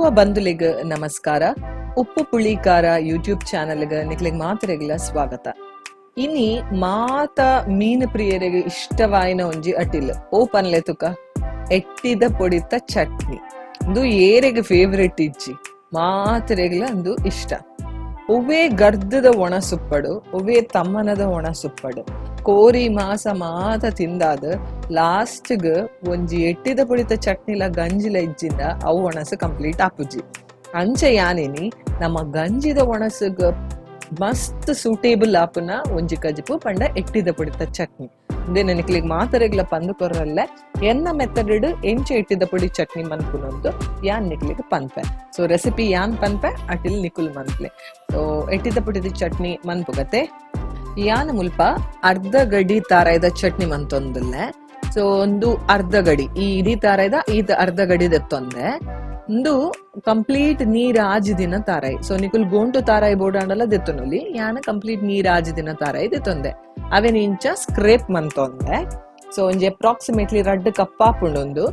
ತುಳುವ ಬಂಧುಲಿಗ್ ನಮಸ್ಕಾರ. ಉಪ್ಪು ಪುಳಿಕಾರ ಯೂಟ್ಯೂಬ್ ಚಾನೆಲ್ಗ್ ನಿಕ್ಲೆಗ್ ಮಾತೆರೆಗ್ಲ ಸ್ವಾಗತ. ಇನಿ ಮಾತ ಮೀನು ಪ್ರಿಯರಿಗೆ ಇಷ್ಟವಾಯಿನ ಒಂಜಿ ಅಟಿಲ್ ಓ ಪನ್ಲೆ ತುಕ ಎಟ್ಟಿದ ಪೊಡಿತ ಚಟ್ನಿ. ಇಂದು ಏರೆಗ್ ಫೇವರೆಟ್ ಇಜ್ಜಿ, ಮಾತೆರೆಗ್ಲ ಅಂದು ಇಷ್ಟ. ಒವ್ವೇ ಗರ್ದದ ಒಣ ಸುಪ್ಪಡು, ಒವ್ವೇ ತಮ್ಮನದ ಒಣ ಸುಪ್ಪಡು, ಕೋರಿ ಮಾಸ ಮಾತ ತಿಂದಾದ ಲಾಸ್ಟ್ಗ್ ಒಂಜಿ ಎಟ್ಟಿದ ಪೊಡಿತ ಚಟ್ನಿಲ ಗಂಜಿಲ ಇಜ್ಜಿಂದ ಅವು ಒಣಸು ಕಂಪ್ಲೀಟ್ ಆಪುಜಿ. ಅಂಚ ಯಾನಿನಿ ನಮ್ಮ ಗಂಜಿದ ಒಣಸುಗ್ ಮಸ್ತ್ ಸೂಟೇಬಲ್ ಆಪುನ ಒಂಜಿ ಕಜಿಪು ಪಂಡ ಎಟ್ಟಿದ ಪೊಡಿತ ಚಟ್ನಿ. ಉಂದೆ ನಿಕ್ಲೆಗ್ ಮಾತೆರೆಗ್ಲ ಪಂದ್ ಕೊರಲ್ಲ ಎನ್ನ ಮೆಥಡ್ ಎಂಚ ಎಟ್ಟಿದ ಪೊಡಿ ಚಟ್ನಿ ಮನ್ಪುನೊಂದು ಯಾನ್ ನಿಕ್ಲೆಗ್ ಪನ್ಪೆ. ಸೊ ರೆಸಿಪಿ ಯಾನ್ ಪನ್ಪೆ, ಅಟಿಲ್ ನಿಕುಲ್ ಮನ್ಪ್ಲೆ. ಸೊ ಎಟ್ಟಿದ ಪೊಡಿದ ಚಟ್ನಿ ಮನ್ಪುಗತೆ. ಯಾನ್ ಮುಲ್ಪ ಅರ್ಧ ಗಡಿ ತಾರಾಯ್ದ ಚಟ್ನಿ ಮಂತೊಂದುಲ್ಲೆ. ಸೊ ಒಂದು ಅರ್ಧ ಗಡಿ ಈ ಇಡೀ ತಾರಾಯ್ದ ಈತ ಅರ್ಧ ಗಡಿ ದೆತ್ತೊಂದೆ. ಒಂದು ಕಂಪ್ಲೀಟ್ ನೀರ್ ಆಜಿ ದಿನ ತಾರಾಯಿ. ಸೊ ನಿಕುಲ್ ಗೋಂಟು ತಾರಾಯಿ ಬೋಡಾಂಡಲ ದೆತ್ತೊನೊಲಿ, ಯಾನ್ ಕಂಪ್ಲೀಟ್ ನೀರ್ ಆಜಿ ದಿನ ತಾರಾಯಿ ದೆತ್ತೊಂದೆ. ಅವೆನ್ ಇಂಚ ಸ್ಕ್ರೇಪ್ ಮಂತೊಂದೆ. ಸೊ ಒಂಜಿ ಅಪ್ರಾಕ್ಸಿಮೇಟ್ಲಿ ರಡ್ಡ್ ಕಪ್ ಆಪುಂಡು.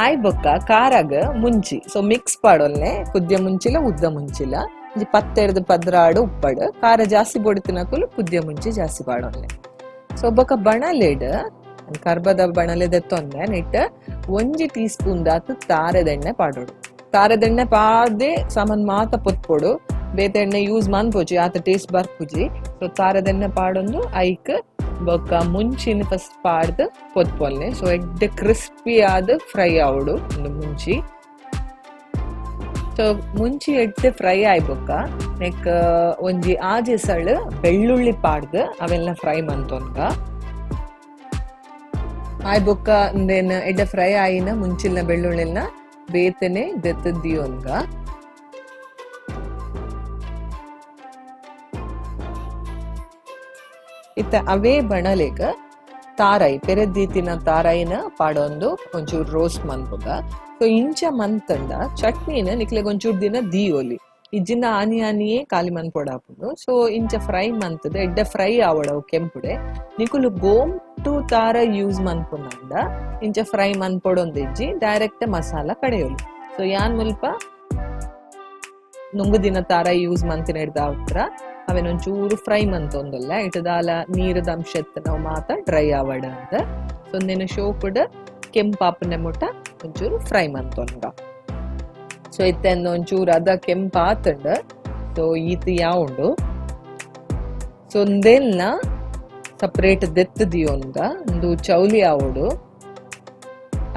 ಆಯ್ ಬೊಕ್ಕ ಕಾರಗ್ ಮುಂಚಿ, ಸೊ ಮಿಕ್ಸ್ ಪಾಡೊಲ್ನೆ, ಕುದ್ಯ ಮುಂಚಿಲ ಉದ್ದ ಮುಂಚಿಲ ಒಂಜಿ 10 12 ಉಪ್ಪಡು. ಖಾರ ಜಾಸ್ತಿ ಬೊಡಿತಿನಕುಲು ಕುದ್ಯ ಮುಂಚಿ ಜಾಸ್ತಿ ಪಾಡೊಲ್ನೆ. ಸೊ ಬೊಕ್ಕ ಬಣಲೆಡ್ ಕರ್ಬದ ಬಣಲೆ ದೆತ್ತೊಂದೆ. ನೆಟ್ ಒಂಜಿ ಟೀ ಸ್ಪೂನ್ ದಾತ್ ತಾರೆದೆಣ್ಣೆ ಪಾಡೋಡು. ತಾರೆದೆಣ್ಣೆ ಪಾಡ್ದೆ ಸಾಮಾನ್ ಮಾತ ಪೊತ್ಪೊಡು. ಬೇತೆ ಎಣ್ಣೆ ಯೂಸ್ ಮನ್ಪೊಚಿ, ಆತ ಟೇಸ್ಟ್ ಬರ್ಪುಜಿ. ಸೊ ತಾರೆದೆಣ್ಣೆ ಪಾಡೊಂದು ಐಕ್ ಬೊಕ್ಕ ಮುಂಚಿನ ಫಸ್ಟ್ ಪಾಡ್ದು ಪೊತ್ಪೊಲ್ನೆ. ಸೊ ಎಡ್ಡೆ ಕ್ರಿಸ್ಪಿ ಆದ್ ಫ್ರೈ ಆವೊಡು ಒಂದು ಮುಂಚಿ. ಸೊ ಮುಂಚಿ ಎಡ್ಡೆ ಫ್ರೈ ಆಯ್ ಬೊಕ್ಕ ನೆಕ್ ಒಂಜಿ ಆಜೆ ಸಳ್ ಬೆಳ್ಳುಳ್ಳಿ ಪಾಡ್ದು ಅವೆಲ್ಲ ಫ್ರೈ ಮಂತೊನ್ಗ. ಆಯ್ ಬೊಕ್ಕ ಉಂದೆನ್ ಎಡ್ಡೆ ಫ್ರೈ ಆಯಿನ ಮುಂಚಿಲ್ನ ಬೆಳ್ಳುಳ್ಳಿನ ಬೇತೆನೆ ದೆತ್ತ್ ದಿಯೊನ್ಗ. ಇತ್ತ ಅವೇ ಬಣಲೆಗ್ ತಾರಾಯಿ ಪೆರೆದ್ದೀತಿನ ತಾರಾಯಿನ ಪಾಡೊಂದು ಒಂಚೂರು ರೋಸ್ಟ್ ಮನ್ಪುಗ. ಸೊ ಇಂಚ ಮಂತಂಡ ಚಟ್ನಿನ ನಿಕ್ಲೆಗ್ ಒಂಚೂರು ದಿನ ದೀಯೊಲಿ, ಇಜ್ಜಿಂದ ಆನಿ ಆನಿಯೇ ಖಾಲಿ ಮನ್ಪೊಡಾಪುಂಡು. ಸೊ ಇಂಚ ಫ್ರೈ ಮಂತದ ಎಡ್ಡೆ ಫ್ರೈ ಆವಡವು ಕೆಂಪುಡೆ. ನಿಕುಲು ಗೋಂಟು ತಾರ ಯೂಸ್ ಮನ್ಪುನಂಡ ಇಂಚ ಫ್ರೈ ಮನ್ಪೊಡೊಂದಿಜ್ಜಿ, ಡೈರೆಕ್ಟ್ ಮಸಾಲ ಕಡೆಯೊಲಿ. ಸೊ ಯಾನ್ ಮುಲ್ಪ ನುಂಗುದಿನ ತಾರ ಯೂಸ್ ಮಂತಿನ ಹಿಡ್ದಾವ್ರ ಅವೆನ್ ಒಂಚೂರು ಫ್ರೈ ಮಂತೊಂದುಲ್ಲ, ಇಟ್ಟದಾಲ ನೀರದ ಅಂಶ ನಾವು ಮಾತ ಡ್ರೈ ಆವಡ ಅಂತ. ಸೊ ಉಂದೆನ್ ಶೋಕುಡ್ ಕೆಂಪಾಪುನೆ ಮುಟ್ಟ ಒಂಚೂರು ಫ್ರೈ ಮಂತೊನ್ಗ. ಸೊ ಇತ್ತೆ ಒಂಚೂರು ಅದ ಕೆಂಪಾತುಂಡು. ಸೊ ಈತ್ ಯಾವುಂಡು. ಸೊ ಉಂದೆಲ್ನ ಸಪರೇಟ್ ದೆತ್ತ್ ದಿಯೊನ್ಗ. ಉಂದು ಚೌಲಿ ಆವೊಡು.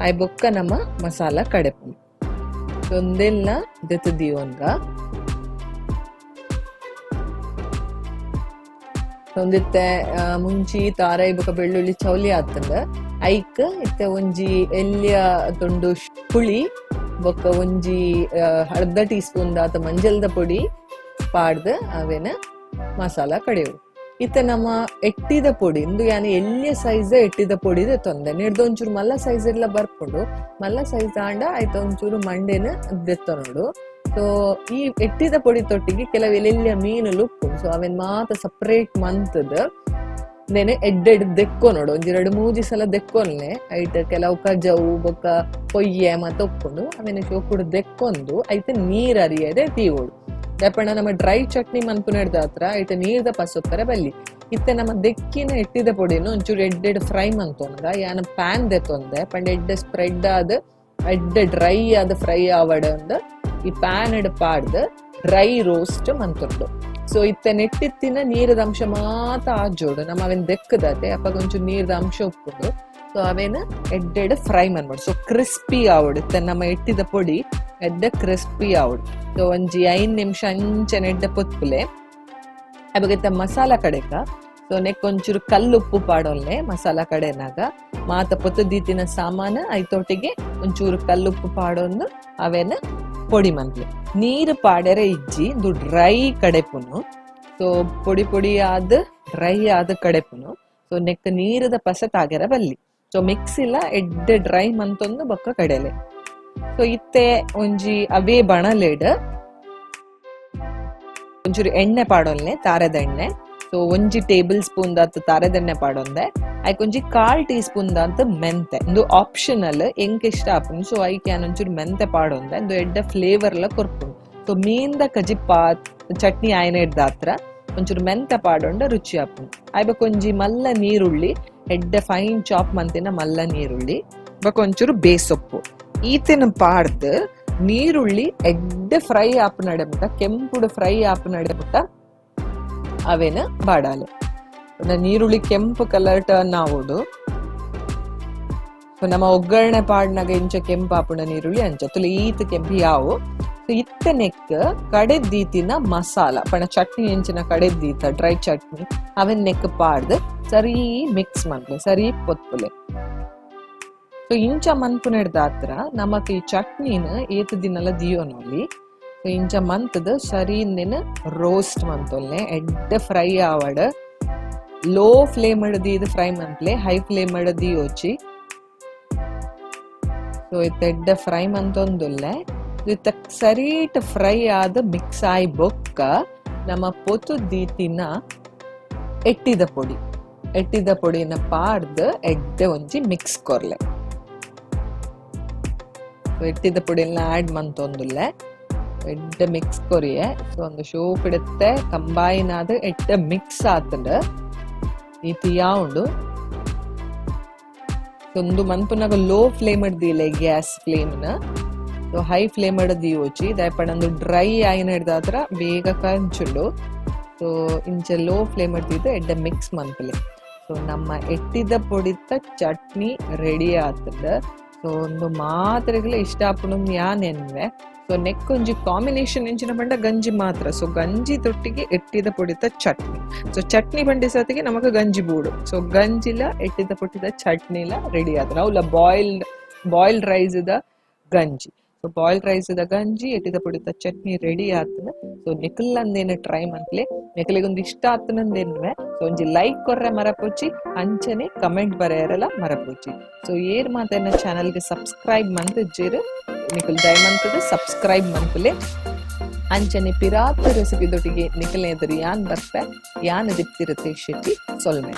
ಆಯ್ ಬೊಕ್ಕ ನಮ್ಮ ಮಸಾಲ ಕಡೆಪುನು. ಸೊ ಉಂದೆಲ್ನ ದೆತ್ತ್ ದಿಯೊನ್ಗ. ಒಂದಿತ್ತೆ ಮುಂಚಿ ತಾರಾಯಿ ಬೊಕ್ಕ ಬೆಳ್ಳುಳ್ಳಿ ಚೌಲಿ ಆತಂಡ. ಐಕ್ ಇತ್ತೆ ಒಂಜಿ ಎಲ್ಯ ತುಂಡು ಪುಳಿ ಬೊಕ್ಕ ಒಂಜಿ ಅರ್ಧ ಟೀ ಸ್ಪೂನ್ ದಾತ ಮಂಜಲ್ದ ಪೊಡಿ ಪಾಡ್ದು ಅವೆನ ಮಸಾಲ ಕಡೆಯವು. ಇತ್ತೆ ನಮ್ಮ ಎಟ್ಟಿದ ಪೊಡಿ ಇಂದು ಯಾನ್ ಎಲ್ಯ ಸೈಜ್ ಎಟ್ಟಿದ ಪೊಡಿ ದೆತ್ತೊಂದೆ. ನೆಡ್ದ್ ಒಂಚೂರು ಮಲ್ಲ ಸೈಜ್ ಎಲ್ಲ ಬರ್ಪುಂಡು. ಮಲ್ಲ ಸೈಜ್ ಆಂಡ ಆಯ್ತ ಒಂಚೂರು ಮಂಡೆನ ದೆತ್ತೊನೊಡು. ಸೊ ಈ ಎಟ್ಟಿದ ಪೊಡಿ ತೊಟ್ಟಿಗೆ ಕೆಲವು ಎಲ್ಲೆಲ್ಲಿಯ ಮೀನುಲು ಉಪ್ಪುಂಡು. ಸೊ ಅವೆನ್ ಮಾತ ಸಪರೇಟ್ ಮಂತದ್ ನೆನೆ ಎಡ್ಡೆಡ್ ದೆಕ್ಕೊನೊಡು. ಒಂಜಿ ರಡ್ಡ್ ಮೂಜಿ ಸಲ ದೆಕ್ಕೊನ್ಲೆ. ಐಟ್ ಕೆಲವು ಕಜವು ಬೊಕ್ಕ ಪೊಯ್ಯೆ ಮಾತ ಉಪ್ಪುಂಡು. ಅವೆನ್ ಶೋಕುಡು ದೆಕ್ಕೊಂದು ಐತ ನೀರ್ ಅರಿಯದೆ ದೀವೊಡು. ದಾಯೆಪಂಡ ನಮ್ಮ ಡ್ರೈ ಚಟ್ನಿ ಮನ್ಪುನೆಡ್ದಾತ್ರ ಐತ ನೀರ್ದ ಪಸೊತ್ತರೆ ಬಲ್ಲಿ. ಇತ್ತೆ ನಮ್ಮ ದೆಕ್ಕಿನ ಎಟ್ಟಿದ ಪೊಡಿನ ಒಂಚೂರು ಎಡ್ಡೆಡ್ ಫ್ರೈ ಮಂತೊನ್ಗ. ಯಾನ್ ಪ್ಯಾನ್ ದೆತ್ತೊಂದೆ ಪಂಡ ಎಡ್ಡೆ ಸ್ಪ್ರೆಡ್ ಆದ್ ಎಡ್ಡೆ ಡ್ರೈ ಆದ್ ಫ್ರೈ ಆವಡ್ ಅಂದ್ ಈ ಪ್ಯಾನ್ ಡ್ ಪಾಡ್ದ್ ಡ್ರೈ ರೋಸ್ಟ್ ಮಂತೊಂಡು. ಸೊ ಇತ್ತೆ ನೆಟ್ಟಿತ್ತಿನ ನೀರದ ಅಂಶ ಮಾತ ಆಜೋಡು. ನಮ್ಮ ಅವೆನ್ ದೆಕ್ಕದತೆ ಅಪಗ ಒಂಚೂರು ನೀರ್ದ ಅಂಶ ಉಪ್ಪುಂಡು. ಸೊ ಅವೆನ್ ಎಡ್ಡೆಡ್ ಫ್ರೈ ಮನ್ಪೊಡು. ಸೊ ಕ್ರಿಸ್ಪಿ ಆವೊಡು. ಇತ್ತೆ ನಮ್ಮ ಎಟ್ಟಿದ ಪೊಡಿ ಎಡ್ಡೆ ಕ್ರಿಸ್ಪಿ ಆವೊಡು. ಸೊ ಒಂಜಿ 5 ನಿಮಿಷ ಅಂಚನೆ ಎಡ್ಡೆ ಪೊತ್ಪುಲೆ. ಅಪಗ ಇತ್ತೆ ಮಸಾಲ ಕಡೆಕ. ಸೊ ನೆಕ್ ಒಂಚೂರು ಕಲ್ಲುಪ್ಪು ಪಾಡೊಲ್ಲೆ. ಮಸಾಲ ಕಡೆನಾಗ ಮಾತ ಪೊತ್ತು ದೀತಿನ ಸಾಮಾನು ಐತೊಟ್ಟಿಗೆ ಒಂಚೂರು ಕಲ್ಲುಪ್ಪು ಪಾಡೊಂದು ಅವೆನ್ ಪೊಡಿ ಮನ್ಪುಲೆ. ನೀರು ಪಾಡೆರೆ ಇಜ್ಜಿ, ಇಂದು ಡ್ರೈ ಕಡೆಪುನು. ಸೊ ಪೊಡಿ ಪೊಡಿ ಆದ್ ಡ್ರೈ ಆದ್ ಕಡೆಪುನು. ಸೊ ನೆಕ್ ನೀರದ ಪಸೆ ತಾಗೆರ ಬಲ್ಲಿ. ಸೊ ಮಿಕ್ಸಿಲ ಎಡ್ಡೆ ಡ್ರೈ ಮಂತೊಂದು ಬೊಕ್ಕ ಕಡೆಲೆ. ಸೊ ಇತ್ತೆ ಒಂಜಿ ಅವೇ ಬಣಲೆಡ್ ಒಂಚೂರು ಎಣ್ಣೆ ಪಾಡೊಲ್ನೆ, ತಾರೆದ ಎಣ್ಣೆ. ಸೊ ಒಂಜಿ ಟೇಬಲ್ ಸ್ಪೂನ್ ದಾತ್ ತಾರೆದೆಣ್ಣೆ ಪಾಡೊಂದೆ. ಐಕ್ ಒಂಜಿ ಕಾಲ್ ಟೀ ಸ್ಪೂನ್ ದಾತ್ ಮೆಂತೆ. ಇಂದು ಆಪ್ಷನಲ್, ಎಂಕ್ ಇಷ್ಟ ಆಪುಂಡು. ಸೊ ಐಕ್ ಯಾನ್ ಒಂಚೂರು ಮೆಂತೆ ಪಾಡೊಂದೆ. ಇಂದು ಎಡ್ಡೆ ಫ್ಲೇವರ್ ಲ ಕೊರ್ಪುಂಡು. ಸೊ ಮೀನ್ದ ಕಜಿಪ್ಪ ಚಟ್ನಿ ಆಯನೆಡ್ದಾತ್ರ ಒಂಚೂರು ಮೆಂತೆ ಪಾಡೊಂಡ ರುಚಿ ಆಪುಂಡು. ಆಯ್ ಬೊಕ ಒಂಜಿ ಮಲ್ಲ ನೀರುಳ್ಳಿ, ಎಡ್ಡೆ ಫೈನ್ ಚಾಪ್ ಮಂತಿನ ಮಲ್ಲ ನೀರುಳ್ಳಿ, ಬೊಕ ಒಂಚೂರು ಬೇಸೊಪ್ಪು. ಈತೆನ್ ಪಾಡ್ದ್ ನೀರುಳ್ಳಿ ಎಡ್ಡೆ ಫ್ರೈ ಆಪುನಡೆ ಮುಟ್ಟ, ಕೆಂಪುಡು ಫ್ರೈ ಆಪುನಡೆ ಮುಟ್ಟ ಅವೇನ ಬಾಡಾಲೆ. ನೀರುಳ್ಳಿ ಕೆಂಪು ಕಲರ್ ಟರ್ನ್ ಆವೊಡು. ಸೊ ನಮ್ಮ ಒಗ್ಗರಣೆ ಪಾಡ್ನಗ ಇಂಚ ಕೆಂಪು ಆಪುಂಡ ನೀರುಳ್ಳಿ ಅಂಚ ತುಲೆ ಈತ್ ಕೆಂಪು ಯಾವು. ಸೊ ಇತ್ತೆ ನೆಕ್ ಕಡೆದ್ದೀತಿನ ಮಸಾಲ ಪಂಡ ಚಟ್ನಿ ಎಂಚಿನ ಕಡೆದ್ದೀತ ಡ್ರೈ ಚಟ್ನಿ, ಅವೆನ್ ನೆಕ್ ಪಾಡ್ದ್ ಸರಿ ಮಿಕ್ಸ್ ಮನ್ಪುಲೆ, ಸರಿ ಪೊತ್ಪುಲೆ. ಸೊ ಇಂಚ ಮನ್ಪುನೆಡ್ದಾತ್ರ ನಮಕ್ ಈ ಚಟ್ನಿನ ಏತ್ ದಿನಲ ದಿಯೋನೊಲಿ. ಸೊ ಇಂಚ ಮಂತದ್ ಸರಿ ಇಂದೆನ್ ರೋಸ್ಟ್ ಮಂತೊಲ್ನೆ, ಎಡ್ಡೆ ಫ್ರೈ ಆವಡ್. ಲೋ ಫ್ಲೇಮ್ ದೀದ್ ಫ್ರೈ ಮನ್ಪುಲೆ, ಹೈ ಫ್ಲೇಮ್ ದೀಯೋಚಿ. ಸೊ ಇತ್ತೆ ಎಡ್ಡೆ ಫ್ರೈ ಮಂತೊಂದುಲ್ಲೆ. ಇತ್ತ ಸರೀಟ್ ಫ್ರೈ ಆದ್ ಮಿಕ್ಸ್ ಆಯಿ ಬೊಕ್ಕ ನಮ್ಮ ಪೊತು ದೀತಿನ ಎಟ್ಟಿದ ಪೊಡಿ, ಎಟ್ಟಿದ ಪೊಡಿನ ಪಾಡ್ದ್ ಎಡ್ಡೆ ಒಂಜಿ ಮಿಕ್ಸ್ ಕೊರ್ಲೆ. ಎಟ್ಟಿದ ಪೊಡಿನ ಆಡ್ ಮಂತೊಂದುಲ್ಲೆ, ಎಡ್ಡೆ ಮಿಕ್ಸ್ ಕೊರಿಯೆ. ಸೊ ಒಂದು ಶೋಕಿಡುತ್ತೆ ಕಂಬೈನ್ ಆದ್ ಎಡ್ಡೆ ಮಿಕ್ಸ್ ಆತುಂಡು. ಈತ್ ಉಂಡು. ಉಂದು ಮನ್ಪುನಗ ಲೋ ಫ್ಲೇಮ್ ದೀಲೆ ಗ್ಯಾಸ್ ಫ್ಲೇಮ್ ನ. ಸೊ ಹೈ ಫ್ಲೇಮ್ ದೀವೊಚಿ, ದಾಯೆ ಪಂಡ ಉಂದು ಡ್ರೈ ಆಯಿನೆಡ್ದಾತ್ರ ಬೇಗ ಕಂಚುಂಡು. ಸೊ ಇಂಚ ಲೋ ಫ್ಲೇಮ್ ದೀದ್ ಎಡ್ಡೆ ಮಿಕ್ಸ್ ಮನ್ಪುಲೆ. ಸೊ ನಮ್ಮ ಎಟ್ಟಿದ ಪೊಡಿತ ಚಟ್ನಿ ರೆಡಿ ಆತುಂಡು. ಸೊ ಉಂದು ಮಾತೆರೆಗ್ಲ ಇಷ್ಟ ಆಪುಂಡು ಯಾನ್ ಎನ್ನುವೆ. ಸೊ ನೆಕ್ ಒಂಜಿ ಕಾಂಬಿನೇಷನ್ ಎಂಚಿನ ಪಂಡ ಗಂಜಿ ಮಾತ್ರ. ಸೊ ಗಂಜಿ ದೊಟ್ಟಿಗೆ ಎಟ್ಟಿದ ಪೊಡಿತ ಚಟ್ನಿ. ಸೊ ಚಟ್ನಿ ಬಂಡಿ ಸತಿಗೆ ನಮಕ್ ಗಂಜಿ ಬೋಡು. ಸೊ ಗಂಜಿಲ ಎಟ್ಟಿದ ಪೊಡಿತ ಚಟ್ನಿಲ ರೆಡಿ ಆತುಂಡು. ಅವ್ಲ ಬಾಯ್ಲ್ಡ್ ಬಾಯ್ಲ್ಡ್ ರೈಸ್ ದ ಗಂಜಿ. ಸೊ ಬಾಯ್ಲ್ಡ್ ರೈಸ್ ದ ಗಂಜಿ, ಎಟ್ಟಿದ ಪೊಡಿತ ಚಟ್ನಿ ರೆಡಿ ಆತುಂಡು. ಸೊ ನಿಕುಲ್ ಅಂದೇನು ಟ್ರೈ ಮನ್ಪುಲೆ. ನಿಕಲೆಗ್ ಉಂದು ಇಷ್ಟ ಆತುಂಡು ಎನ್ನುವೆ. ಸೊ ಒಂಜಿ ಲೈಕ್ ಕೊರ್ರೆ ಮರಪೊಚ್ಚಿ, ಅಂಚನೆ ಕಮೆಂಟ್ ಬರೆಯರೆಲ ಮರಪೊಚ್ಚಿ. ಸೊ ಏರ್ ಮಾತ ಎನ್ನ ಚಾನಲ್ ಗೆ ಸಬ್ಸ್ಕ್ರೈಬ್ ಮಂತುಜ್ಜೆರ್, ನಿಕುಲ್ ದಯಮಂತದ್ ಸಬ್ಸ್ಕ್ರೈಬ್ ಮನ್ಪುಲೆ. ಅಂಚನೆ ಪಿರಾತ್ ರೆಸಿಪಿ ದೊಟ್ಟಿಗೆ ನಿಕಲ್ನ ಎದುರು ಯಾನ್ ಬರ್ಪೆ. ಯಾನ್ ದಿಪ್ತಿ ರಿತೇಶ್ ಶೆಟ್ಟಿ. ಸೊಲ್ಮೆ.